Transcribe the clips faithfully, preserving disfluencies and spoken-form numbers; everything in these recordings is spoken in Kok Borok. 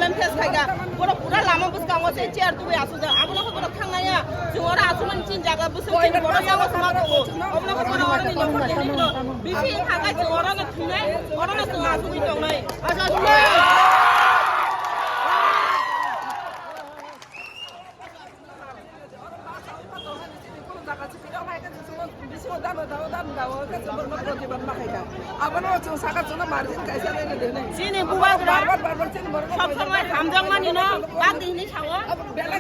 Problem face khaika. Borok pura lama bwskango se chair tubui asujak. Abono khe borok thangnaya. Chwng oro asumani chin jaga bwswk chini borok yango suma tongo. Obono khe borok oroni nokor tini no bisi khakai chwng orono thwinai, orono chwng asugwi tongnai. Chini bubagra sob somoi hamjakmani no bagwi hinwi sao.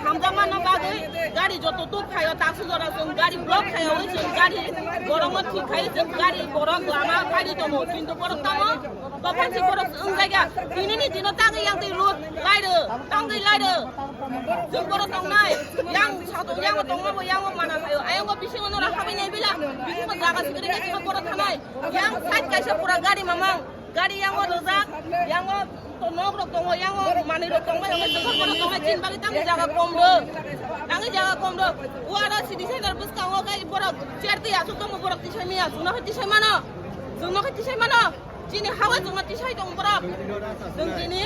Hamjakmano bagwi gari joto tuk khaio, taksuk jora chwng gari block khaio, chwng gari borokno thik khai, chwng gari borok lama gari tongo, kintu borok tamo. Baphansi borok wng jaga, tinini dino tangwi yang twi lut, lairo, tangwi lairo. Chwng borok tongnai, yang sato, yang tongma bo, yang mana khayo, ayang bo bisingo nora habai nai bila, bisingo jaga sikri khe chwng borok thanai. Yang side kaisa pura gari mamang, gari yango rojak, yango to nok rok tongo, yango manwi rok tongma, yang chwng borok tongnai, chin bagwi tangwi jaga kom do, tangwi jaga kom do. Uara city center bwskango gai borok chair twi asuk tongma borok tisai miya, chwngno tisai mano, chwngno tisai mano. Chini hawa chwngno tisai tong borok. Chwng tini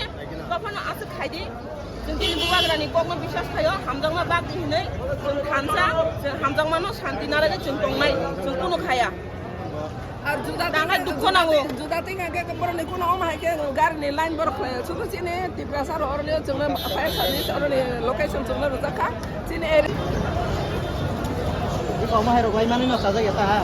bophano aswk khai di. Chwng tini bubagrani kokno biswas khaio, hamjakma bagdi hinwi. Chwng thansa, chwng hamjakmano shanti narwgwi chwng tongnai, chwng kunu khaya. Ar juda tangkha dukho nango. Juda tengkha khe borokni kuno omo hai khe garini line borok khlai. Sudu chini Tiprasa ro oroni chwngno fire service oroni location chwngno rwjak kha. Chini area. Omo hai rok bai mani no sajak ya ta ha.